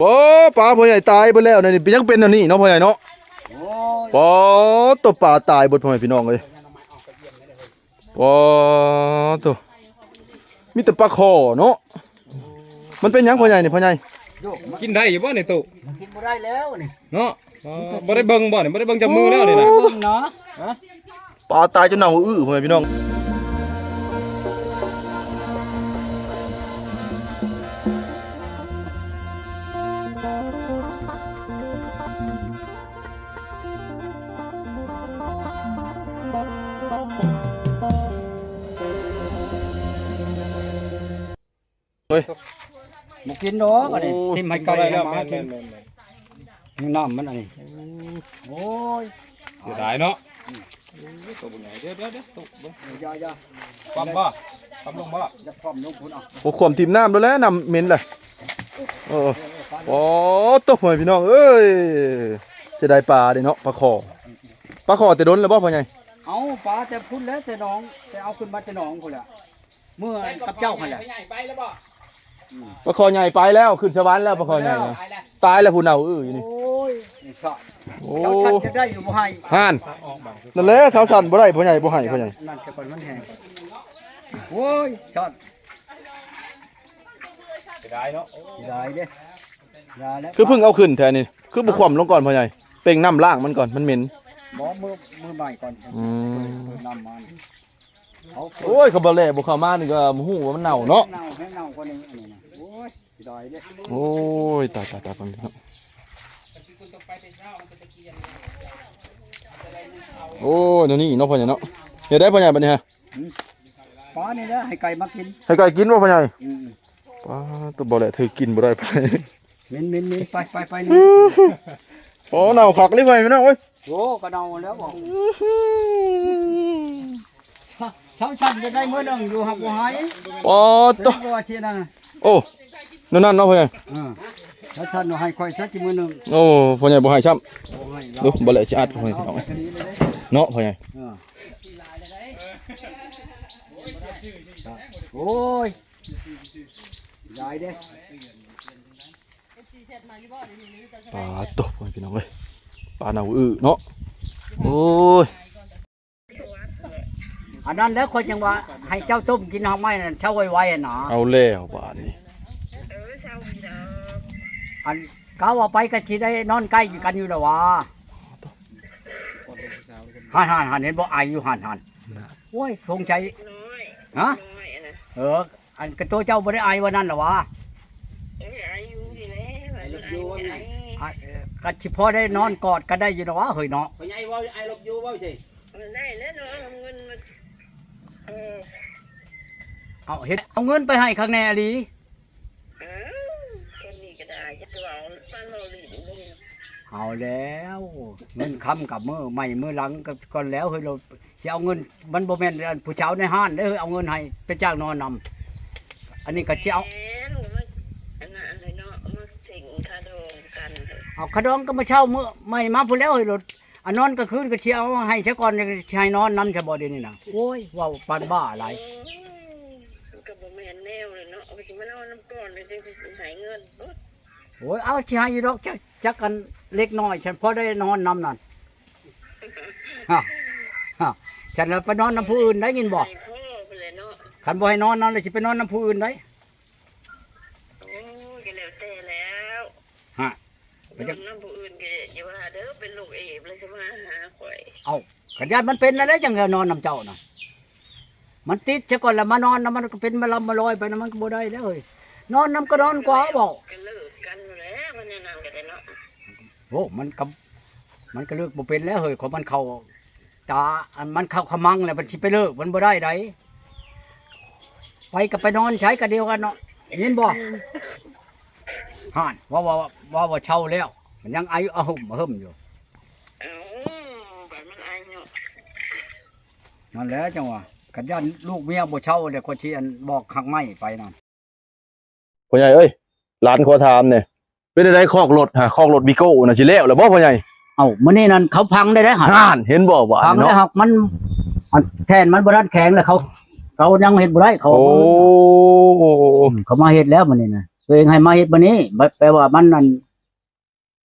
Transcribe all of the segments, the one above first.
ໂອ້ ປາພໍ່ໃຫຍ່ຕາຍເບິດແລ້ວນີ້ ຍັງເປັນແນວນີ້ເນາະພໍ່ໃຫຍ່ເນາະ. ໂອ້ຍ ປາ ໂຕ ປາຕາຍເບິດ ພໍ່ແມ່ພີ່ນ້ອງເອີຍ. ປາໂຕ ມີແຕ່ປາຄໍ່ເນາະ. ມັນເປັນຫຍັງພໍ່ໃຫຍ່ນີ້ ພໍ່ໃຫຍ່? ກິນໄດ້ຢູ່ບໍ່ນີ້ຕູ້? ມັນກິນບໍ່ໄດ້ແລ້ວນີ້ເນາະ. ບໍ່ໄດ້ເບິ່ງບໍ່ນີ້? ບໍ່ໄດ້ເບິ່ງຈັກມື້ແລ້ວນີ້ນະ. ເບິ່ງເນາະ ປາຕາຍຈົນເນົ່າອື້ອ ພໍ່ແມ່ພີ່ນ້ອງ. ເຮີ້ຍ ບໍ່ກິນດອກອັນນີ້. ໂອ້ຍ ຖິ້ມໃຫ້ໄກ່ໃຫ້ໝາກິນ. ແມ່ນໆໆໆ ນ້ຳມັນອັນນີ້. ໂອ້ຍ ເສຍດາຍເນາະ. ອືມ ໂອ້ຍ ໂຕບັກໃຫຍ່. ດຽວໆໆ ໂຕເບິ່ງ. ຢ່າໆ ຄວ່ຳບໍ່? ຄວ່ຳລົງບໍ່? ຢ່າຄວ່ຳລົງພຸ້ນເອົາ. ໂອ້ ຄວ່ຳຖິ້ມນ້ຳໂລດແຫຼະ ນ້ຳເໝັນແຫຼະ. ເອີ ໂອ້ ໂຕ ພໍ່ແມ່ພີ່ນ້ອງເອີຍ ເສຍດາຍປາເດ້ເນາະ. ປາຄໍ່ ປາຄໍ່ແຕ່ດົນແລ້ວບໍ່ພໍ່ໃຫຍ່? ເອົາປາແຕ່ພຸ້ນແຫຼະ ແຕ່ໜອງ ແຕ່ເອົາຂຶ້ນມາແຕ່ໜອງພຸ້ນແຫຼະ. ເມື່ອກັບເຈົ້າຫັ້ນແຫຼະ. ປາຄໍ່ໃຫຍ່ໄປແລ້ວ ຂຶ້ນສະຫວັນແລ້ວ ປາຄໍ່ໃຫຍ່ນະ. ຕາຍແລ້ວພຸ້ນເອົາ ເອີ ຢູ່ນີ້. ໂອ້ຍ ນີ້ຊະ. ໂອ້ ເຈົ້າຊັ້ນຈະໄດ້ຢູ່ບໍ່ໃຫ້. ຫັ້ນ ນັ້ນແຫຼະ ເຈົ້າຊັ້ນບໍ່ໄດ້ ພໍ່ໃຫຍ່ບໍ່ໃຫ້ ພໍ່ໃຫຍ່. ນັ້ນຊະກ່ອນ ມັນແຫ້ງ. ໂອ້ຍ ຊັ້ນ ເສຍດາຍເນາະ. ເສຍດາຍເດ້ ຢ່າແລ້ວ. ຄືເພິ່ງເອົາຂຶ້ນແທ້ນີ້ ຄືບໍ່ຄວ່ຳລົງກ່ອນພໍ່ໃຫຍ່? ເປັ່ງນ້ຳລ້າງມັນກ່ອນ ມັນເໝັນ. ບໍ່ ມື້ ມື້ໃໝ່ກ່ອນ. ອືມ ເປີດ ເປີດນ້ຳມາ. ໂອ້ຍ ຄັນບໍ່ແລ່ບໍ່ເຂົ້າມານີ້ກໍບໍ່ຮູ້ວ່າມັນເນົ່າເນາະ. ເນົ່າ ແຮງເນົ່າກວ່ານີ້ ອັນນີ້ນະ. ໂອ້ຍ ເສຍດາຍເດ້. ໂອ້ຍ ຕາຍໆໆ ພີ່ນ້ອງ. ໂອ້ຍ ແນວນີ້ເນາະ ພໍ່ໃຫຍ່ເນາະ. ເຮັດໄດ້ພໍ່ໃຫຍ່ບັດນີ້ຮະ? ປານີ້ແຫຼະ ໃຫ້ໄກ່ມາກິນ. ໃຫ້ໄກ່ກິນບໍ່ພໍ່ໃຫຍ່? ອືມ ປາໂຕ ບໍ່ແຫຼະ ຖືກກິນບໍ່ໄດ້ປາ. ເໝັນໆໆ ໄປໆໆ. ໂອ້ ເນົ່າຄັກເລີຍ ພໍ່ແມ່ພີ່ນ້ອງເອີຍ. ໂອ້ ກະເນົ່າແລ້ວບໍ່. ຊ- ຊ- ຊ- ຊັ້ນຈະໄດ້ມື້ໜຶ່ງຢູ່ ຫາກບໍ່ໃຫ້. ປາໂຕ ບໍ່ວ່າຊິນັ້ນ. ໂອ້ ແນວນັ້ນເນາະພໍ່ໃຫຍ່. ເອີ ຊ- ຊັ້ນວ່າໃຫ້ຂ້ອຍຊະຊິມື້ໜຶ່ງ. ໂອ້ ພໍ່ໃຫຍ່ບໍ່ໃຫ້ຊ້ຳ. ບໍ່ໃຫ້. ດູ ບໍ່ແຫຼະຊິອັດພໍ່ແມ່ພີ່ນ້ອງ. ເນາະພໍ່ໃຫຍ່. ເອີ ໂອ້ຍ ຫຼາຍເດ້. ປາໂຕ ພໍ່ແມ່ພີ່ນ້ອງເອີຍ ປາເນົ່າອື້ເນາະ. ໂອ້ຍ ອັນນັ້ນແຫຼະ ຂ້ອຍຈັ່ງວ່າໃຫ້ເຈົ້າຕົ້ມກິນຮາກໄມ້ນັ້ນເຊົາໄວໆຫັ້ນນະ. ເອົາແລ້ວບາດນີ້. ອັນ ກະວ່າໄປກໍຊິໄດ້ນອນໃກ້ກັນຢູ່ແລ້ວຫວາ. ຫັ້ນໆໆ ເຫັນບໍ່ ໄອຢູ່ຫັ້ນໆ. ໂອ້ຍ ສົງໄສ ຮະ? ເອີ ອັນກະໂຕເຈົ້າບໍ່ໄດ້ໄອວ່ານັ້ນລະຫວາ? ເອີ ໄອຢູ່ນີ້ແຫຼະ ໄອຢູ່ວ່າໄງ. ກະຊິພໍໄດ້ນອນກອດກັນໄດ້ຢູ່ດອກຫວາເຮີ້ຍເນາະ. ພໍ່ໃຫຍ່ເວົ້າ ໄອລົບຢູ່ເວົ້າຊິ. ໄດ້ແລ້ວເນາະ ເອົາເງິນມາ ເອີ ເອົາເຮັດ ເອົາເງິນໄປໃຫ້ຄັກແນ່ອີ່ຫຼີ. ເອີ ຄົນນີ້ກໍໄດ້ ຈະເວົ້າ ປານເວົ້າຫຼິ້ນເບິ່ງ. ເອົາແລ້ວ ເງິນຄຳກັບມື້ໃໝ່ມື້ຫຼັງກໍ ກ່ອນແລ້ວເຮີ້ຍ. ຊິເອົາເງິນ ມັນບໍ່ແມ່ນຜູ້ສາວໃນຮ້ານເດ້ ເອົາເງິນໃຫ້ໄປຈ້າງນອນນຳ. ອັນນີ້ກໍຊິເອົາ ແມ່ນ ອັນນັ້ນເນາະ ມາເສັງຄ່າດອງກັນ. ເອົາຄ່າດອງກໍມາເຊົ່າມື້ໃໝ່ມາພຸ້ນແລ້ວເຮີ້ຍ. ອັນນອນກາງຄືນກໍຊິເອົາໃຫ້ຊະກ່ອນ ຊິໃຫ້ນອນນຳຊະບໍ່ດຽວນີ້ນະ. ໂອ້ຍ ເວົ້າປານບ້າຫຼາຍ. ອືມ ມັນກໍບໍ່ແມ່ນແນວແຫຼະເນາະ ວ່າຊິມານອນນຳກ່ອນ ແລ້ວຈັ່ງຊິໃຫ້ເງິນ. ໂອ້ຍ ເອົາ ຊິໃຫ້ຢູ່ດອກ ຈັກ ຈັກອັນເລັກນ້ອຍ ຊັ້ນພໍໄດ້ນອນນຳນັ້ນ. ຮະ ຮະ ຊັ້ນລະໄປນອນນຳຜູ້ອື່ນໄດ້ຍິນບໍ່? ໃຫ້ພໍ່ພຸ້ນແຫຼະເນາະ. ຄັນບໍ່ໃຫ້ນອນນຳລະຊິໄປນອນນຳຜູ້ອື່ນໄດ້. ໂອ້ຍ ກໍແລ້ວແຕ່ແລ້ວ. ຮະ ໄປນອນນຳຜູ້ອື່ນກໍຢ່າວ່າເດີ ເປັນໂລກເອດແລ້ວຊິມາຫາຂ້ອຍ. ເອົ້າ ກໍຢ້ານມັນເປັນແລ້ວ ຈັ່ງຈະນອນນຳເຈົ້ານະ. ມັນຕິດຊະກ່ອນລະມານອນນຳ ມັນກໍເປັນມາລຳມາລອຍໄປນຳ ມັນກໍບໍ່ໄດ້ແລ້ວເຮີ້ຍ. ນອນນຳກໍນອນກວ່າເວົ້າ. ກໍເລີກກັນແລ້ວ ມັນແນວນັ້ນກໍໄດ້ເນາະ. ໂອ້ ມັນກໍ ມັນກໍເລີກບໍ່ເປັນແລ້ວເຮີ້ຍ ຂອງມັນເຂົ້າຕາ ອັນມັນເຂົ້າຂະມັງແລ້ວ ມັນຊິໄປເລີກມັນບໍ່ໄດ້ໃດ. ໄປກໍໄປນອນໃສກໍດຽວກັນເນາະ ຍິນບໍ່? ອືມ ຫັ້ນ ວ່າ ວ່າ ວ່າ ວ່າເຊົາແລ້ວ ມັນຍັງໄອອະຫຶມອະຫຶມຢູ່. ເອົ້າ ບັດມັນໄອເນາະ. ນັ້ນແຫຼະຈັ່ງວ່າ ຄັນຢ້ານລູກເມຍບໍ່ເຊົາແລ້ວ ຂ້ອຍຊິ ອັນ ບອກຮາກໄມ້ໄປນັ້ນ. ພໍ່ໃຫຍ່ເອີຍ ຫຼານຂໍຖາມແດ່ ເປັນໃດຄອກລົດຫະ? ຄອກລົດວີໂກ້ນະ ຊິແລ້ວແລ້ວບໍ່ພໍ່ໃຫຍ່? ເອົ້າ ມື້ນີ້ນັ້ນເຂົາພັງໄດ້ ຫັ້ນ ຫັ້ນ ເຫັນບໍ່ວ່າ ພັງແລ້ວ ເນາະ ຫາກມັນ ອັນ ແທ່ນມັນບໍ່ທັນແຂງແລ້ວ ເຂົາ ເຂົາຍັງເຮັດບໍ່ໄດ້ ເຂົາ ໂອ້ ເຂົາມາເຮັດແລ້ວມື້ນີ້ນະ. ຕົວເອງໃຫ້ມາເຮັດມື້ນີ້ ແປວ່າມັນນັ້ນ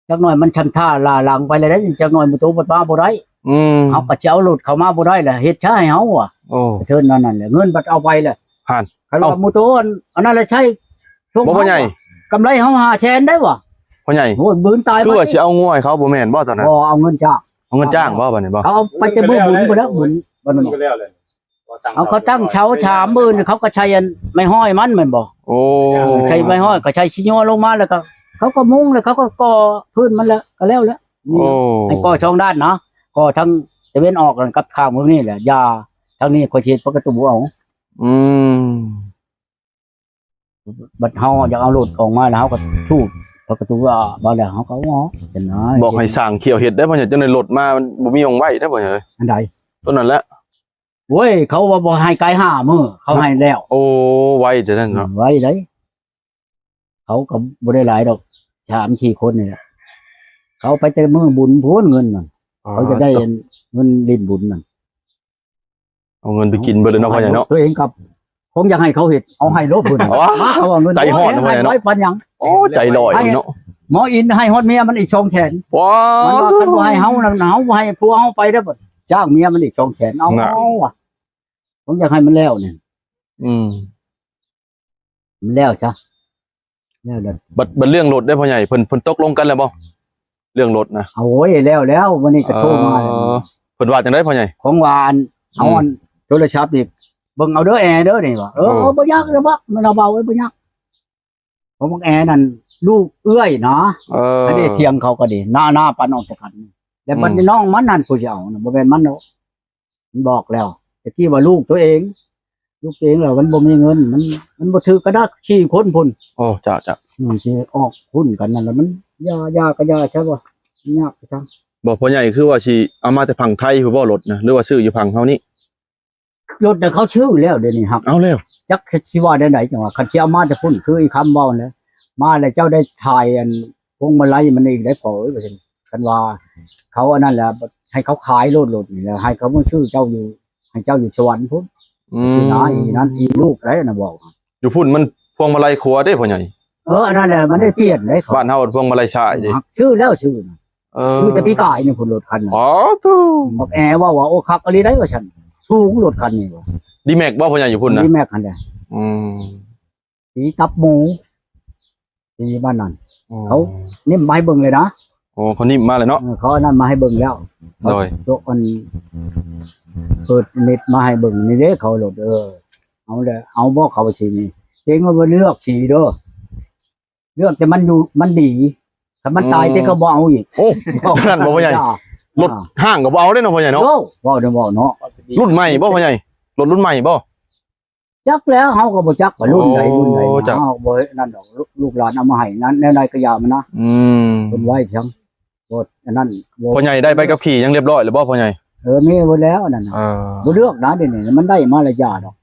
ຈັກໜ້ອຍມັນຊຳຊາຫຼ້າຫຼັງໄປແລ້ວເດ້ ຈັກໜ້ອຍມື້ໂຕບັດມາບໍ່ໄດ້. ອືມ ເຮົາກໍຊິເອົາລົດເຂົ້າມາບໍ່ໄດ້ແຫຼະ ເຮັດຊ້າໃຫ້ເຮົາວ່າ. ໂອ້ ເທີນນັ້ນແຫຼະ ເງິນບັດເອົາໄປແຫຼະ. ຫັ້ນ ຄັນວ່າ ເອົ້າ ມື້ໂຕອັນ ອັນນັ້ນແຫຼະໃຊ້ ບໍ່ ພໍ່ໃຫຍ່ ກຳໄລເຮົາຫ້າແສນໄດ້ຫວາ ພໍ່ໃຫຍ່. ໂອ້ຍ ບືນຕາຍ ຄືວ່າຊິເອົາງົວໃຫ້ເຂົາ ບໍ່ແມ່ນບໍ່ຕອນນັ້ນ? ບໍ່ ເອົາເງິນຈ້າງ. ເອົາເງິນຈ້າງບໍ່ບັດນີ້ບໍ່? ເຂົາເອົາໄປແຕ່ມື້ບຸນພຸ້ນແຫຼະ ບຸນ ບັດນັ້ນ ເອົາ ເຂົາຕັ້ງເສົາສາມມື້ ເຂົາກໍໃສ່ອັນໄມ້ຫ້ອຍມັນແມ່ນບໍ່? ໂອ້ ເອີ ໃສ່ໄມ້ຫ້ອຍ ກໍໃສ່ຊິຍົວລົງມາ ແລ້ວກໍເຂົາກໍມຸງ ແລ້ວເຂົາກໍກໍ່ພື້ນມັນ ແລ້ວກໍແລ້ວແຫຼະ. ໂອ້ ໃຫ້ກໍ່ສອງດ້ານນະ ກໍ່ທາງຕາເວັນອອກກັບຂ້າງເມືອງນີ້ແຫຼະ ຢ່າທາງນີ້ ຂ້ອຍຊິເຮັດປະຕູເອົາ. ອືມ ບັດເຮົາຢາກເອົາລົດອອກມາແລ້ວ ເຮົາກໍສູ້ປະຕູວ່າ ບາດແລ້ວເຮົາກໍເອົາອອກ ເປັນນາຍ ບອກໃຫ້ຊ່າງຂຽວເຮັດໄດ້ ພໍ່ໃຫຍ່ ຈັ່ງໃດລົດມາມັນບໍ່ມີໝ່ອງໄວ້ໄດ້ ພໍ່ໃຫຍ່ເອີຍ. ອັນໃດ? ຕົວນັ້ນແຫຼະ. ໂອ້ຍ ເຂົາວ່າບໍ່ໃຫ້ກາຍຫ້າມື້ ເຂົາໃຫ້ແລ້ວ. ໂອ້ ໄວແຕ່ນັ້ນເນາະ. ອືມ ໄວເດ້. ເຂົາກໍບໍ່ໄດ້ຫຼາຍດອກ ສາມສີ່ຄົນນີ້ແຫຼະ ເຂົາໄປແຕ່ມື້ບຸນພຸ້ນ ເງິນນັ້ນ ອໍ ເຂົາຈະໄດ້ ເງິນຫຼິ້ນບຸນນັ້ນ ເອົາເງິນໄປກິນເບິດເລີຍເນາະ ພໍ່ໃຫຍ່ເນາະ. ຕົວເອງກັບ ຄົງຢາກໃຫ້ເຂົາເຮັດ ເອົາໃຫ້ໂລດເພິ່ນ. ອໍ ມາເຂົາເອົາເງິນ ໃຈຮ້ອນເນາະ ພໍ່ໃຫຍ່ເນາະ. ໂອ້ ໃຈຮ້ອຍເນາະ. ໝໍອິນໃຫ້ຮອດເມຍມັນອີກສອງແສນ. ວ້າ ມັນວ່າຄັນບໍ່ໃຫ້ເຮົານຳ ເຮົາບໍ່ໃຫ້ຜົວເຮົາໄປເດີ້ ຈ້າງເມຍມັນອີກສອງແສນ. ເອົາ ເອົາວ່າ ຜົມຢາກໃຫ້ມັນແລ້ວນີ້. ອືມ ມັນແລ້ວຊະ ແລ້ວແລ້ວ. ບັດ ບັດເລື່ອງລົດເດ້ພໍ່ໃຫຍ່ ເພິ່ນ ເພິ່ນຕົກລົງກັນແລ້ວບໍ່ ເລື່ອງລົດນະ? ໂອ້ຍ ແລ້ວແລ້ວ ມື້ນີ້ກໍໂທມາແລ້ວ. ເອີ ເພິ່ນວ່າຈັ່ງໃດພໍ່ໃຫຍ່? ຂອງວ່າອັນ ອືມ ເຮົາອັນໂທລະສັບນີ້ ເບິ່ງເອົາເດີ້ແອເດີ້ນີ້ວ່າ. ເອີ ເອີ ບໍ່ຍາກດອກ ມັນເອົາເບົາໄວ້ ບໍ່ຍາກ. ຂອງບັກແອນັ້ນລູກເອື້ອຍນະ. ເອີ ອັນນີ້ຖຽງເຂົາກໍດີ ໜ້າ ໜ້າປັນອອກຈາກກັນ ແລ້ວບັດນີ້ ອືມ ນ້ອງມັນຫັ້ນຜູ້ຊິເອົານະ ບໍ່ແມ່ນມັນດອກ. ມັນບອກແລ້ວ ແຕ່ກີ້ວ່າລູກຕົວເອງ ລູກຕົວເອງແລ້ວມັນບໍ່ມີເງິນ ມັນ ມັນບໍ່ຖືກກະດັກສີ່ຄົນພຸ້ນ. ໂອ້ ເຈົ້າ ເຈົ້າ. ອືມ ຊິອອກຮຸ້ນກັນນັ້ນລະ ມັນຢ່າ ຢ່າກະຢ່າຊະ ບໍ່ຍາກກະຊ່າງ. ບໍ່ ພໍ່ໃຫຍ່ຄືວ່າຊິເອົາມາແຕ່ຝັ່ງໄທພຸ້ນບໍ່ລົດນະ ຫຼືວ່າຊື້ຢູ່ຝັ່ງເຮົານີ້? ລົດນະເຂົາຊື້ແລ້ວ ດຽວນີ້ຮັບເອົາແລ້ວ. ຈັກຊິວ່າແນວໃດ ຈັ່ງວ່າຄັນຊິເອົາມາແຕ່ພຸ້ນ ຄືອີຄຳເວົ້າຫັ້ນແຫຼະ ມາແລ້ວເຈົ້າໄດ້ຖ່າຍອັນພວງມາໄລມັນອີກໄດ້ພໍ່ເອີຍ ວ່າຊັ້ນ. ຄັນວ່າເຂົາອັນນັ້ນແຫຼະ ໃຫ້ເຂົາຂາຍໂລດ ລົດນີ້ແລ້ວໃຫ້ເຂົາມາຊື້ເຈົ້າຢູ່ ໃຫ້ເຈົ້າຢູ່ສະຫວັນພຸ້ນ. ອືມ ຊິນາ ອີນັ້ນ ອີລູກໄດ້ນະ ບອກ ຢູ່ພຸ້ນມັນພວງມາໄລຂົວເດ້ພໍ່ໃຫຍ່. ເອີ ອັນນັ້ນແຫຼະ ມັນໄດ້ປ່ຽນເດ້ ບ້ານເຮົາພວງມາໄລຊ້າຍເດ້. ຊື້ແລ້ວ ຊື້ນະ. ເອີ ຊື້ແຕ່ປີກາຍນີ້ພຸ້ນ ລົດຄັນນັ້ນ. ອໍ ໂທ້ ບັກແອເວົ້າວ່າ ໂອ້ ຄັກອີ່ຫຼີໄດ໋ວ່າຊັ້ນ ສູງລົດຄັນນີ້ວ່າ. ດີແມັກບໍ່ພໍ່ໃຫຍ່ຢູ່ພຸ້ນນະ? ດີແມັກຫັ້ນແຫຼະ. ອືມ ສີຕັບໝູ ສີບ້ານນັ້ນ. ອໍ ເຂົານິມມາໃຫ້ເບິ່ງເລີຍນະ. ໂອ້ ເຂົານິມມາເລີຍເນາະ. ເອີ ເຂົາອັນນັ້ນມາໃຫ້ເບິ່ງແລ້ວ. ໂດຍ ເຂົາໂຊະອັນ ເປີດເນັດມາໃຫ້ເບິ່ງນີ້ເດ້ ເຂົາໂລດ. ເອີ ເອົາແຫຼະ ເອົາບໍ່ ເຂົາວ່າສີນີ້ ເຕັງວ່າບໍ່ເລືອກສີເດີ້ ເລືອກແຕ່ມັນຢູ່ ມັນດີ ຖ້າມັນຕາຍ ອືມ ເຕັງກໍບໍ່ເອົາອີກ. ໂອ້ ນັ້ນບໍ່ພໍ່ໃຫຍ່ ລົດຫ້າງກໍບໍ່ເອົາເດ້ເນາະພໍ່ໃຫຍ່ເນາະ. ໂອ້ ເວົ້າເດີ ເວົ້າເນາະ. ລຸ້ນໃໝ່ບໍ່ພໍ່ໃຫຍ່ ລົດລຸ້ນໃໝ່ບໍ່? ຈັກແລ້ວ ເຮົາກໍບໍ່ຈັກວ່າລຸ້ນໃດ ລຸ້ນໃດນະ. ເຮົາບໍ່ເຮັດນັ້ນດອກ ລູກຫຼານເອົາມາໃຫ້ນັ້ນ ແນວໃດກໍຢ່າມັນນະ. ອືມ ເພິ່ນໄວ້ພຽງ ບໍ່ອັນນັ້ນ ພໍ່ໃຫຍ່ໄດ້ໃບຂັບຂີ່ຍັງຮຽບຮ້ອຍແລ້ວບໍ່ພໍ່ໃຫຍ່? ເອີ ມີໝົດແລ້ວນັ້ນນະ. ເອີ ບໍ່ເລືອກນະ ດຽວນີ້ມັນໄດ້ມາແລ້ວຢ່າດອກ.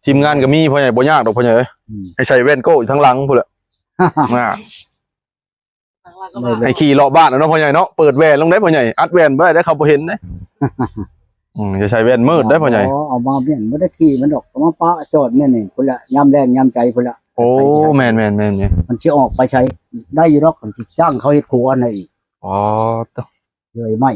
ທີມງານກໍມີພໍ່ໃຫຍ່ ບໍ່ຍາກດອກພໍ່ໃຫຍ່ເອີຍ. ອືມ ໃຫ້ໃສ່ແວ່ນໂກ້ຢູ່ທາງຫຼັງພຸ້ນແຫຼະ. ອາ ໃຫ້ຂີ່ເລາະບ້ານເນາະພໍ່ໃຫຍ່ເນາະ. ເປີດແວ່ນລົງໄດ້ພໍ່ໃຫຍ່ ອັດແວ່ນບໍ່ໄດ້ເດ້ ເຂົາບໍ່ເຫັນເດ້. ອືມ ຢ່າໃສ່ແວ່ນມືດໄດ້ພໍ່ໃຫຍ່. ອໍ ເອົາມາແມ່ນບໍ່ໄດ້ຂີ່ມັນດອກ ເອົາມາປະຈອດແມ່ນນີ້ພຸ້ນແຫຼະ ຍາມແລງຍາມໃຈພຸ້ນແຫຼະ. ໂອ້ ແມ່ນໆໆໆ ມັນຊິອອກໄປໃສໄດ້ຢູ່ດອກ ມັນຊິຈ້າງເຂົາເຮັດຄົວໃຫ້ອີກ. ອໍ ໂທ້ ເລື່ອຍໄມ້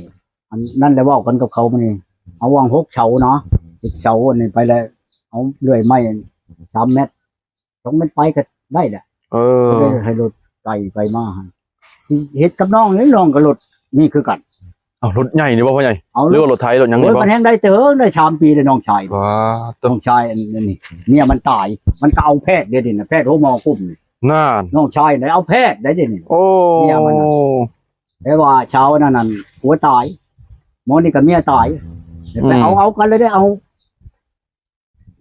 ອັນນັ້ນແຫຼະ ເວົ້າກັນກັບເຂົາມື້ນີ້ ເອົາຫວ່າງຫົກເສົາເນາະ ເຈັດເສົາອັນນີ້ໄປແລ້ວ ເອົາເລື່ອຍໄມ້ສາມແມັດ ສອງແມັດປາຍກໍໄດ້ແຫຼະ. ເອີ ກໍເລີຍໃຫ້ລົດໄກໄປມາ ຊິເຮັດກັບນ້ອງນີ້ ນ້ອງກໍລົດນີ້ຄືກັນ. ເອົາ ລົດໃຫຍ່ນີ້ບໍ່ພໍ່ໃຫຍ່ ເອົາ ຫຼືວ່າລົດໄຖ ລົດຫຍັງນີ້ບໍ່? ໂອ້ຍ ມັນແຮ່ງໄດ້ແຕ່ເຫິງ ໄດ້ສາມປີແລ້ວນ້ອງຊາຍ. ວ້າ ນ້ອງຊາຍອັນນີ້ ເມຍມັນຕາຍ ມັນກໍເອົາແພດເດ້ນີ້ນະ ແພດໂຮງໝໍກຸ້ມນີ້. ນັ້ນ ນ້ອງຊາຍໄດ້ເອົາແພດໄດ້ເດ້ນີ້. ໂອ້ ເມຍມັນນະ ແຕ່ວ່າຊາວນັ້ນນັ້ນຜົວຕາຍ ໝໍນີ້ກໍເມຍຕາຍ ອືມ ໄປເອົາ ເອົາກັນແລ້ວໄດ້ເອົາ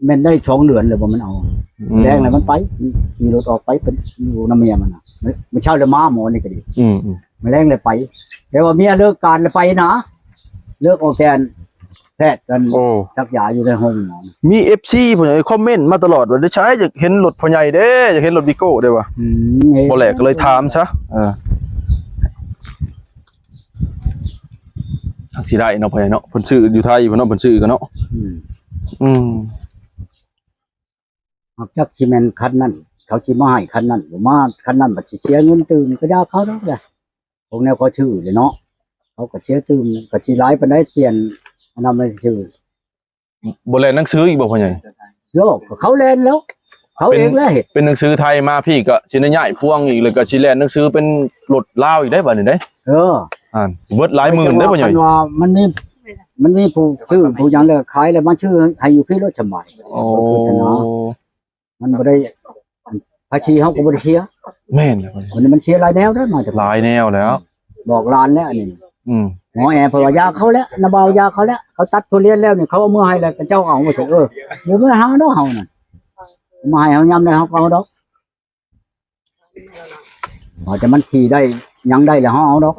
ແມ່ນໄດ້ສອງເດືອນແລ້ວບໍ່ ມັນເອົາ. ອືມ ແລງແລ້ວມັນໄປ ມັນຂີ່ລົດອອກໄປ ເປັນຢູ່ນຳເມຍມັນນະ. ມື້ເຊົ້າແລ້ວມາ ໝໍນີ້ກໍດີ. ອືມໆ ມາແລງແລ້ວໄປ ແຕ່ວ່າເມຍເລີກການແລ້ວໄປນະ ເລີກອອກແຕ່ ແພດກັນ ໂອ້ ສັກຢາຢູ່ໃນໂຮງໝໍ. ມີເອັຟຊີຜູ້ໃຫຍ່ຄອມເມັນມາຕະຫຼອດວ່າ ເດຊາຍ ຢາກເຫັນລົດພໍ່ໃຫຍ່ເດ້ ຢາກເຫັນລົດວີໂກ້ເດ້ວ່າ. ອືມ ບໍ່ແຫຼະ ກໍເລີຍຖາມຊະ. ເອີ ຈັກຊິໄດ້ເນາະພໍ່ໃຫຍ່ເນາະ ເພິ່ນຊື້ຢູ່ໄທພຸ້ນເນາະ ເພິ່ນຊື້ກັນເນາະ. ອືມ ອືມ ຫາກຈັກຊິແມ່ນຄັນນັ້ນ ເຂົາຊິມາໃຫ້ຄັນນັ້ນ ບໍ່ມາຄັນນັ້ນ ບັດຊິເສຍເງິນຕື່ມ ກໍຢ່າເຂົາດອກ ພວກແນວເຂົາຊື້ເດ້ເນາະ ເຂົາກໍເສຍຕື່ມ ກໍຊິຫຼາຍປານໃດ ປ່ຽນອັນນັ້ນມັນຊື້ ບໍ່ແລ່ນໜັງສືອີກບໍ່ພໍ່ໃຫຍ່? ໂຍ ເຂົາແລ່ນແລ້ວ ເຂົາເອງແຫຼະເຮັດ ເປັນໜັງສືໄທມາ ພີ່ກໍຊິໄດ້ຍ້າຍພວງອີກ ແລ້ວກໍຊິແລ່ນໜັງສືເປັນລົດລາວອີກໄດ້ບາດນີ້ເດ້. ເອີ ອ່ານເບິດຫຼາຍໝື່ນເດ້ພໍ່ໃຫຍ່ ວ່າມັນມີ ມັນມີຜູ້ຊື້ຜູ້ຫຍັງແລ້ວຂາຍແລ້ວມາຊື້ໃຫ້ຢູ່ພີ້ໂລດສະບາຍ. ໂອ້ ມັນບໍ່ໄດ້ ພາສີເຮົາກໍບໍ່ໄດ້ເສຍ. ແມ່ນ ອັນນີ້ມັນເສຍຫຼາຍແນວເດ້ ມາຈາກຫຼາຍແນວແລ້ວ ບອກຫຼານແລ້ວອັນນີ້. ອືມ ໝໍແອເພິ່ນວ່າຢາເຂົາແລ້ວ ນະບ່າວຢາເຂົາແລ້ວ ເຂົາຕັດທຸລຽນແລ້ວນີ້ ເຂົາເອົາເມືອໃຫ້ແລ້ວ ເຂົາເຈົ້າເອົາ ວ່າຊັ້ນ. ເອີ ບໍ່ມາຫາເນາະເຮົານັ້ນ ມາໃຫ້ເຮົາຍາມໃດເຮົາກໍເອົາດອກ ວ່າແຕ່ມັນຂີ່ໄດ້ຫຍັງໄດ້ແລ້ວເຮົາເອົາດອກ.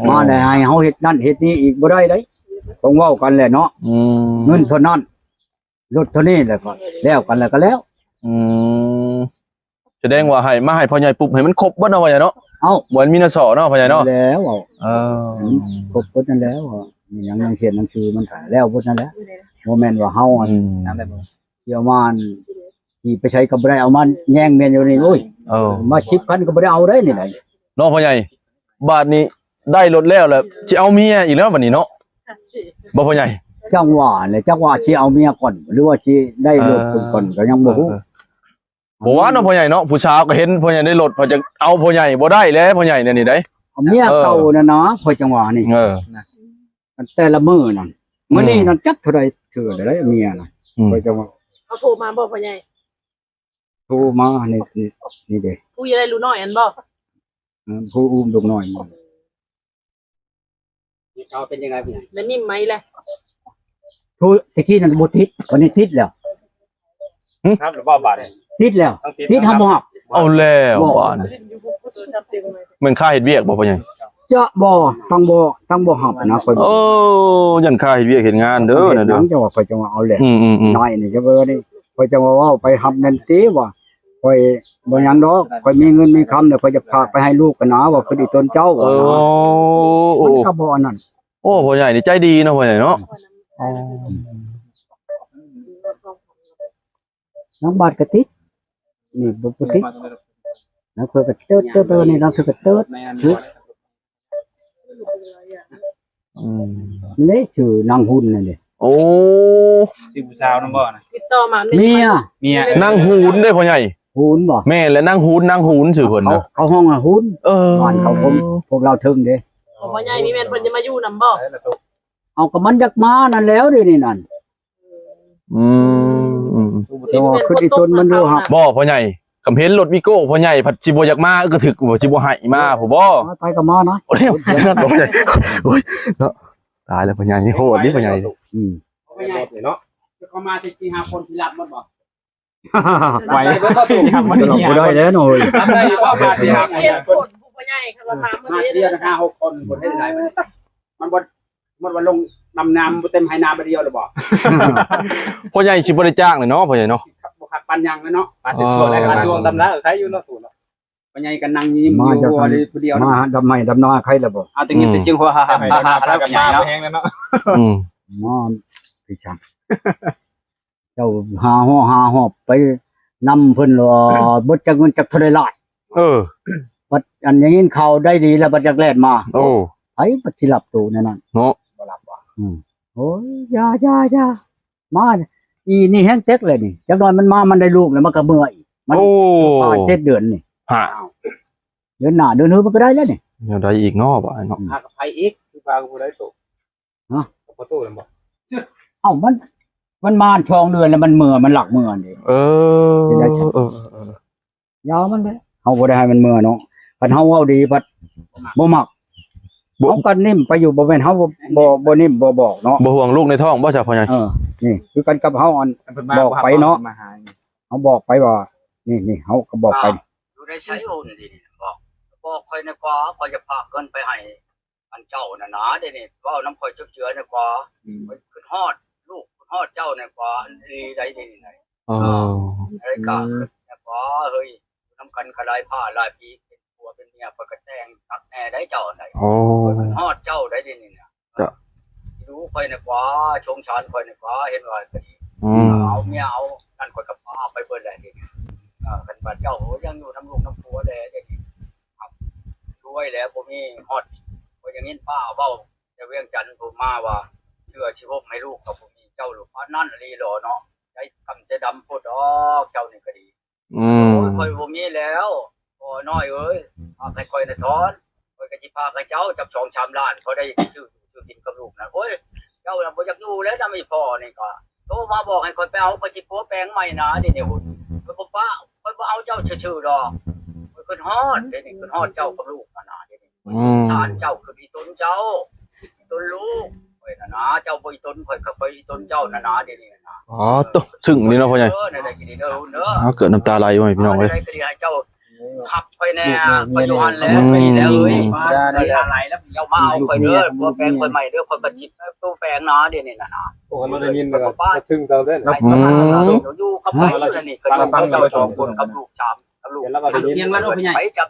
ມາແລ້ວໃຫ້ເຮົາເຮັດນັ້ນເຮັດນີ້ອີກບໍ່ໄດ້ເດ້ ຕ້ອງເວົ້າກັນແຫຼະເນາະ. ອືມ ເງິນເທົ່ານັ້ນ ລົດເທົ່ານີ້ ແລ້ວກໍແລ້ວກັນ ແລ້ວກໍແລ້ວ. ອືມ ສະແດງວ່າໃຫ້ ມາໃຫ້ພໍ່ໃຫຍ່ປຸບໃຫ້ມັນຄົບເບິດເນາະພໍ່ໃຫຍ່ເນາະ. ເອົ້າ ບໍ່ມີນະສໍເນາະພໍ່ໃຫຍ່ເນາະ. ແລ້ວ ເອີ ຄົບເບິດນັ້ນແລ້ວ ມີຫຍັງ ໜັງສື ໜັງສືມັນກໍແລ້ວເບິດນັ້ນແຫຼະ ບໍ່ແມ່ນວ່າເຮົາອັນ ອືມ ຊິເອົາມາ ຂີ່ໄປໃສກໍບໍ່ໄດ້ ເອົາມາແຍ່ງແມ່ນຢູ່ນີ້. ໂອ້ຍ ເອີ ມາສິບຄັນກໍບໍ່ໄດ້ເອົາໄດ້ນີ້ແຫຼະເນາະພໍ່ໃຫຍ່. ບາດນີ້ໄດ້ລົດແລ້ວ ແລ້ວຊິເອົາເມຍອີກແລ້ວບາດນີ້ເນາະ ບໍ່ພໍ່ໃຫຍ່? ຈັ່ງວ່າແຫຼະ ຈັກວ່າຊິເອົາເມຍກ່ອນ ຫຼືວ່າຊິໄດ້ລົດເພິ່ນກ່ອນ ກໍຍັງບໍ່ຮູ້. ບໍ່ວ່າເນາະພໍ່ໃຫຍ່ເນາະ ຜູ້ສາວກໍເຫັນພໍ່ໃຫຍ່ໄດ້ລົດ ເພິ່ນຈະເອົາພໍ່ໃຫຍ່ບໍ່ໄດ້ແລ້ວ ພໍ່ໃຫຍ່ແນວນີ້ໄດ໋. ເອົາເມຍເກົ່ານັ້ນນະ ຂ້ອຍຈັ່ງວ່ານີ້ ເອີ ແຕ່ລະມື້ນັ້ນ ມື້ນີ້ນັ້ນຈັກເທົ່າໃດເທື່ອໃດເມຍນະ. ຂ້ອຍຈັ່ງວ່າ ເຂົາໂທມາບໍ່ພໍ່ໃຫຍ່? ໂທມາ ນີ້ ນີ້ເດ້ ຜູ້ຢາກໄດ້ລູກນ້ອຍຫັ້ນບໍ່? ເອີ ຜູ້ອຸ້ມລູກນ້ອຍ. ເຂົາເປັນຈັ່ງໃດຜູ້ໃຫຍ່ ແລ້ວນິ້ມໄໝແລ້ວ? ໂທ ແຕ່ກີ້ນັ້ນບໍ່ຕິດ ບັດນີ້ຕິດແລ້ວ. ຫຶ ຮັບແລ້ວບໍ່ບາດນີ້? ຕິດແລ້ວ ຕິດ ເຮົາບໍ່ຮັບ. ເອົາແລ້ວບາດນີ້ ແມ່ນຄ່າເຮັດວຽກບໍ່ພໍ່ໃຫຍ່? ຈະບໍ່ ຕ້ອງບໍ່ ຕ້ອງບໍ່ຮັບນະ ຂ້ອຍ. ໂອ້ ຢ້ານຄ່າເຮັດວຽກເຮັດງານເດີ ເຮັດຫຍັງຈັ່ງວ່າ ຂ້ອຍຈັ່ງວ່າເອົາແຫຼະ. ອືມໆໆ ນາຍນີ້ຈະເບິ່ງນີ້ ຂ້ອຍຈັ່ງວ່າເວົ້າໄປຮັບແມ່ນຕິວ່າ ຂ້ອຍບໍ່ຫຍັງດອກ ຂ້ອຍມີເງິນມີຄຳແລ້ວ ຂ້ອຍຢາກຝາກໄປໃຫ້ລູກຫັ້ນນາ ວ່າຄືດີຕົນເຈົ້າ. ເອີ ມັນກໍບໍ່ອັນນັ້ນ. ໂອ້ ພໍ່ໃຫຍ່ນີ້ໃຈດີເນາະ ພໍ່ໃຫຍ່ເນາະ. ອໍ ນາງບາດກະຕິດ ນີ້ບໍ່ ບໍ່ຕິດ ນາງເພິ່ນກະເຕີດ ເຕີດ ເຕີດ ນີ້ນາງເພິ່ນກະເຕີດ. ອືມ ນີ້ຊື່ນາງຫຸນນີ້ເດ້. ໂອ້ ຊື່ຜູ້ສາວນຳບໍ່ນະ? ຕິດຕໍ່ມາ ເມຍ ເມຍ ນາງຫຸນເດ້ພໍ່ໃຫຍ່. ຫຸນບໍ່? ແມ່ນແຫຼະ ນາງຫຸນ ນາງຫຸນຊື່ເພິ່ນນະ ເຂົາ ເຂົາຮ້ອງວ່າຫຸນ. ເອີ ບ້ານເຂົາຄົນ ພວກລາວເທິງເດ້. ພໍ່ໃຫຍ່ນີ້ແມ່ນເພິ່ນຈະມາຢູ່ນຳບໍ່? ເອົາ ກໍມັນຢາກມານັ້ນແຫຼ້ວ ດຽວນີ້ນັ້ນ. ອືມ ອືມ ແຕ່ວ່າຄືອີຕົນມັນຢູ່ຫັ້ນບໍ່ພໍ່ໃຫຍ່? ຄຳເຫັນລົດວີໂກ້ພໍ່ໃຫຍ່ພັດຊິບໍ່ຢາກມາ ກະຖືກ ຊິບໍ່ໃຫ້ມາພຸ້ນບໍ່? ມາໄປກໍມານະ. ໂອ້ຍ ໂອ້ຍ ເນາະ ຕາຍແລ້ວພໍ່ໃຫຍ່ ໂຫດເດ້ພໍ່ໃຫຍ່. ອືມ ພໍ່ໃຫຍ່ເນາະ ເຂົາມາສີ່ຫ້າຄົນຊິລັບໝົດບໍ່? ໄຫວ ໄດ້ບໍ່? ບໍ່ໄດ້ແລ້ວເນາະເອີຍ. ໄດ້ຢູ່ບໍ່? ມາສີ່ຫ້າຄົນ ເປັນຄົນຜູ້ໃຫຍ່ ຄັນວ່າຖາມມາເດ ມາສີ່ຫ້າຫົກຄົນ ຄົນເຮັດໄດ້ບັດນີ້ ມັນບໍ່ ສົມມຸດວ່າລົງດຳນາ ບໍ່ເຕັມໄຮ່ນາບາດດຽວແລ້ວບໍ່? ພໍ່ໃຫຍ່ຊິບໍ່ໄດ້ຈ້າງແລ້ວເນາະ ພໍ່ໃຫຍ່ເນາະ. ບໍ່ຄັກປານຫຍັງແລ້ວເນາະ ປານຊ່ວງແລ້ວ ປານຊ່ວງດຳນາ ໃຄຢູ່ເນາະ ຕູ້ເນາະ. ພໍ່ໃຫຍ່ກໍນັ່ງຍິ້ມຢູ່ຫົວເລີຍຜູ້ດຽວ ມາດຳໄຮ່ດຳນາ ໃຄແລ້ວບໍ່? ເອົາແຕ່ຍິນແຕ່ສຽງຫົວ ຮາໆ ແຮງແລ້ວເນາະ. ອືມ ມາພີ່ຊ່າງ ເຈົ້າຫາຫໍຫາຫອບໄປນຳເພິ່ນວ່າ ເບິດຈັກເງິນຈັກເທົ່າໃດລ້ານ. ເອີ ບັດອັນໄດ້ຍິນຂ່າວໄດ້ດີແລ້ວ ບັດຢາກແລ່ນມາ. ໂອ້ ໃຜບັດຊິຮັບໂຕແນວນັ້ນເນາະ ບໍ່ຮັບວ່າ. ອືມ ໂອ້ຍ ຢ່າ ຢ່າ ຢ່າ ມາ ອີນີ້ແຮງເຕັກແລ້ວນີ້ ຈັກໜ້ອຍມັນມາ ມັນໄດ້ລູກແລ້ວ ມັນກໍເມືອອີກ. ມັນ ໂອ້ ຜ່ານເຈັດເດືອນນີ້ ຮະ ເດືອນໜ້າເດືອນຮືມັນກໍໄດ້ແລ້ວນີ້. ແນວໃດອີກເນາະ ບາດເນາະ ຫາກັບໃຜອີກ? ຄືວ່າບໍ່ໄດ້ໂຕ ຮະ ປະຕູນັ້ນບໍ່? ເອົ້າ ມັນ ມັນມາສອງເດືອນແລ້ວ ມັນເມືອ ມັນລັກເມືອນີ້. ເອີ ເຮັດໄດ້ຊັ້ນ ເອີ ເອີ ເອີ ຢ່າມັນແຫຼະ ເຮົາບໍ່ໄດ້ໃຫ້ມັນເມືອເນາະ. ຄັນເຮົາເວົ້າດີພັດບໍ່ມັກ ເຮົາກໍນິ້ມໄປຢູ່. ບໍ່ແມ່ນເຮົາບໍ່ ບໍ່ ບໍ່ນິ້ມບໍ່ບອກເນາະ. ບໍ່ຫ່ວງລູກໃນທ້ອງບໍ່ຊະ ພໍ່ໃຫຍ່? ເອີ ນີ້ຄືກັນກັບເຮົາ ອັນ ບອກໄປເນາະ ເຮົາບອກໄປວ່າ ນີ້ ນີ້ ເຮົາກໍບອກໄປ ຢູ່ໃນໄຊໂອນນີ້ ບອກ ບອກຂ້ອຍແດ່ກວ່າ ຂ້ອຍຈະຝາກເງິນໄປໃຫ້ ອັນເຈົ້ານັ້ນນາ ດຽວນີ້ເວົ້ານຳຂ້ອຍເຈື່ອແດ່ກວ່າ. ອືມ ຂ້ອຍຄຶດຮອດລູກ ຄຶດຮອດເຈົ້າແດ່ກວ່າ ອີ່ຫຼີໃດ໋ ດຽວນີ້ນະ. ອໍ ເອີ ເອີ ກໍຄຶດແດ່ກວ່າ ເຮີ້ຍ ຢູ່ນຳກັນກໍຫຼາຍພາຫຼາຍປີ ເປັນຜົວເປັນເມຍ ຂ້ອຍກໍແຕ່ງຄັກແນ່ໄດ໋ເຈົ້າໃດ໋. ອໍ ຂ້ອຍຄຶດຮອດເຈົ້າໄດ໋ ດຽວນີ້ນະ. ເຈົ້າ ດູຂ້ອຍແດ່ກວ່າ ສົງສານຂ້ອຍແດ່ກວ່າ ເຫັນວ່າ ອືມ ເອົາເມຍເອົານັ້ນ ຂ້ອຍກໍປາໄປເບິດແລ້ວ ດຽວນີ້. ເອີ ຄັນ ບາດເຈົ້າຍັງຢູ່ນຳລູກນຳຜົວແຫຼະ ດຽວນີ້ ລວຍແລ້ວ ບໍ່ມີຮອດ ຂ້ອຍຍັງຍິນປ້າເວົ້າແຕ່ວຽງຈັນພຸ້ນມາວ່າ ເຊື່ອຊິຫົ່ມໃຫ້ລູກກໍບໍ່ມີ ເຈົ້າລະປານນັ້ນອີ່ຫຼີເນາະ ໃຈກຳໃຈດຳໂພດດອກ ເຈົ້ານີ້ກໍດີ. ອືມ ໂອ້ຍ ຂ້ອຍບໍ່ມີແລ້ວ ພໍ່ນ້ອຍເອີຍ ຝາກໃຫ້ຂ້ອຍນະຖອນ ຂ້ອຍກໍຊິຝາກໃຫ້ເຈົ້າຈັກສອງສາມລ້ານ ພໍໄດ້ຊື້ຢູ່ຊື້ກິນກັບລູກນະ. ໂອ້ຍ ເຈົ້ານະບໍ່ຢາກຢູ່ແລ້ວນຳອີ່ພໍ່ນີ້ ກໍໂທມາບອກໃຫ້ຂ້ອຍໄປເອົາ ຂ້ອຍຊິປົວແປງໃໝ່ນາ ດຽວນີ້ ໂອ້ຍ ຂ້ອຍບໍ່ປະ ຂ້ອຍບໍ່ເອົາເຈົ້າຊື່ໆດອກ ຂ້ອຍຄິດຮອດ ດຽວນີ້ຄິດຮອດເຈົ້າກັບລູກຫັ້ນນະ ດຽວນີ້ ອືມ ສົງສານເຈົ້າ ຄືອີຕົນເຈົ້າ ອີຕົນລູກຂ້ອຍນະນາ ເຈົ້າບໍ່ອີຕົນຂ້ອຍ ຂ້ອຍອີຕົນເຈົ້ານະນາ ດຽວນີ້ນະ. ອໍ ໂຕ ຊຶ້ງນີ້ເນາະພໍ່ໃຫຍ່ ເອີ ແນວໃດກໍດີເດີ ເອີ ເກີດນ້ຳຕາໄຫຼ ພໍ່ແມ່ພີ່ນ້ອງເອີຍ ແນວໃດກໍດີໃຫ້ເຈົ້າຮັກຂ້ອຍແນ່ ອືມ ຂ້ອຍຢູ່ຫັ້ນແຫຼະ ອືມ ຂ້ອຍດີແລ້ວເອີຍ ອືມ ເຈົ້າມາເອົາຂ້ອຍເດີ ຜົວແປງຂ້ອຍໃໝ່ເດີ ຂ້ອຍກໍຊິໂຕແປງນະ ດຽວນີ້ນະນາ ໂອ້ ເຮົາໄດ້ຍິນແລ້ວກໍຊຶ້ງເຈົ້າເດ້ ອືມ ຢູ່ກັບໃຜຢູ່ນີ້ ກໍຢູ່ກັບເຈົ້າສອງຄົນ ກັບລູກສາມ ກັບລູກ ສຽງລາວໂດ ພໍ່ໃຫຍ່ ໄປຈັບ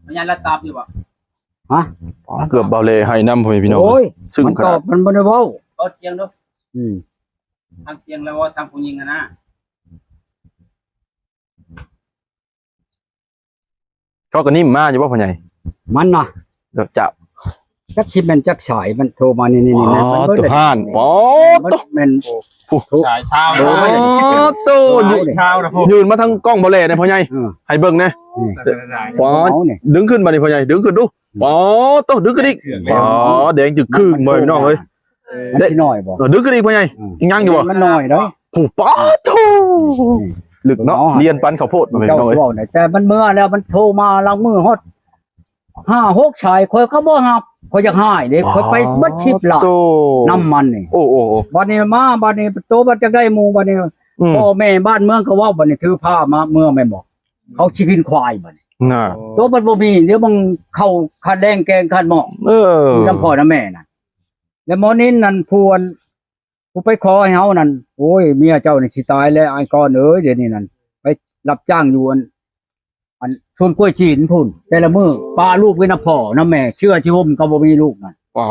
ພະຍານລາວຕອບຢູ່ບໍ່? ຮະ? ອໍ ເກືອບເບົາແລໄຫ້ນຳ ພໍ່ແມ່ພີ່ນ້ອງ ໂອ້ຍ ຊຶ້ງ ມັນຕອບ ຂະໜາດ ມັນບໍ່ໄດ້ເວົ້າ ເອົາສຽງດູ ອືມ ທາງສຽງລາວເວົ້າທາງຜູ້ຍິງຫັ້ນນະ ເຂົາກໍຍິ້ມມາຢູ່ບໍ່ພໍ່ໃຫຍ່? ມັນນະ ເຈົ້າ ຈັກຊິແມ່ນຈັກສາຍ ມັນໂທມານີ້ໆໆ ອໍ ມັນເບິດ ໂຕ ແມ່ນ ອໍ ໂຕ ແມ່ນ ສາຍຊາວ ອໍ ໂຕ ສາຍຊາວນະ ພໍ່ ຍື່ນມາທາງກ້ອງເບົາແລໄດ້ພໍ່ໃຫຍ່ ເອີ ໃຫ້ເບິ່ງແດ່ ອືມ ອໍ ດຶງຂຶ້ນບາດນີ້ພໍ່ໃຫຍ່ ດຶງຂຶ້ນດູ ອໍ ໂຕ ດຶງຂຶ້ນອີກ ອໍ ແດງຈຶ່ກຄຶ່ງ ມັນ ພີ່ນ້ອງເອີຍ ມັນຊິນ້ອຍບໍ່? ເອີ ດຶງຂຶ້ນອີກພໍ່ໃຫຍ່ ອືມ ຍັງຢູ່ບໍ່? ມັນນ້ອຍເດ້ ໂອ້ ປາໂທ ອືມ ລຶກເນາະ ລຽນປັນເຂົ້າໂພດ ພີ່ນ້ອງເອີຍ ເຈົ້າເວົ້າໄດ້ ແຕ່ມັນເມື່ອແລ້ວ ມັນໂທມາຫຼັງມື້ຮອດ ຫ້າຫົກສາຍ ຂ້ອຍກໍບໍ່ຮັບ ຂ້ອຍຢາກຮ້າຍເດ້ ຂ້ອຍໄປເບິດສິບລ້ານ ໂຕ ນຳມັນນີ້ ໂອ້ໆໆ ບັດນີ້ມາ ບັດນີ້ໂຕບັດຈັກໄດ້ໝູ່ ບັດນີ້ ອືມ ພໍ່ແມ່ບ້ານເມືອງກໍເວົ້າ ບັດນີ້ຖືພາມາເມືອແມ່ນບໍ່ ເຂົາຊິກິນຄວາຍບັດນີ້ ນະ ໂຕບັດບໍ່ມີ ດຽວເບິ່ງເຂົ້າຂາດແລງແກງຂາດໝໍ້ ເອີ ຢູ່ນຳພໍ່ນຳແມ່ນັ້ນ ແລ້ວໝໍນິນນັ້ນ ຜູ້ອັນ ຜູ້ໄປຂໍໃຫ້ເຮົານັ້ນ ໂອ້ຍ ເມຍເຈົ້ານີ້ຊິຕາຍແລ້ວ ອ້າຍກອນເອີຍ ດຽວນີ້ນັ້ນ ໄປຮັບຈ້າງຢູ່ອັນ ອັນສວນກ້ວຍຈີນພຸ້ນ ແຕ່ລະມື້ປະລູກໄວ້ນຳພໍ່ນຳແມ່ ເຊື່ອຊິຫົ່ມກໍບໍ່ມີລູກນັ້ນ ປາ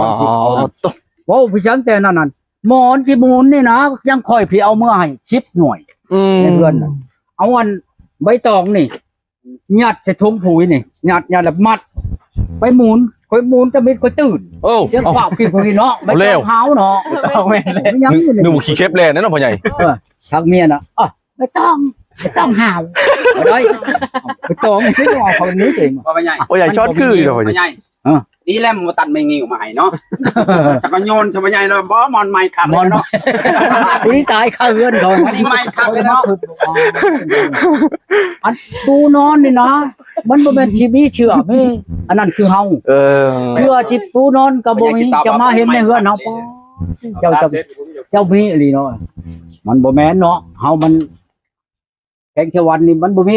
ໂຕ ເວົ້າພິສັງແຕ່ນັ້ນນັ້ນ ໝອນຊິໝູນນີ້ນະ ຍັງຂ້ອຍຊິເອົາເມືອໃຫ້ສິບໜ່ວຍ ອືມ ໃນເຮືອນນັ້ນ ເອົາອັນໃບຕອງນີ້ ຍັດໃສ່ຖົງປຸ໋ຍນີ້ ຍັດ ຍັດແລ້ວມັດ ໄປໝູນ ຂ້ອຍໝູນຕະມິດຂ້ອຍຕື່ນ ໂອ້ ສຽງຟ້າວກິ້ງຂ້ອຍເນາະ ໄປຕອງຫາວເນາະ ເອົາແມ່ນແລ້ວ ຍັງຢູ່ນີ້ ນຶກວ່າຂີ້ເຂັບແລ່ນເນາະພໍ່ໃຫຍ່ ເອີ ທັກເມຍນະ ເອີ ໄປຕອງ ໄປຕອງຫາວ ເອົາໄດ້ ໄປຕອງ ຊິເອົາເຂົານີ້ເອງ ພໍ່ໃຫຍ່ ພໍ່ໃຫຍ່ຊອດຄືຢູ່ ພໍ່ໃຫຍ່ ເອີ ດີແລ້ວບໍ່ຕັດໄມ້ງິ້ວມາໃຫ້ເນາະ ຈັກກະໂຍນຊະບໍ່ໃຫຍ່ເນາະ ບໍ່ ໝອນໄມ້ຄັກເນາະ ຕີຕາຍຄາເຮືອນເຂົາ ອັນນີ້ໄມ້ຄັກເນາະ ອັນປູນອນນີ້ນະ ມັນບໍ່ແມ່ນຊິມີເຊື່ອມີ ອັນນັ້ນຄືເຮົາ ເອີ ເຊື່ອຊິປູນອນກໍບໍ່ມີ ຈະມາເຫັນໃນເຮືອນເຮົາ ເຈົ້າ ເຈົ້າ ເຈົ້າມີອີ່ຫຼີເນາະ ມັນບໍ່ແມ່ນເນາະ ເຮົາມັນ ແຂວງເຂດວັນນີ້ມັນບໍ່ມີ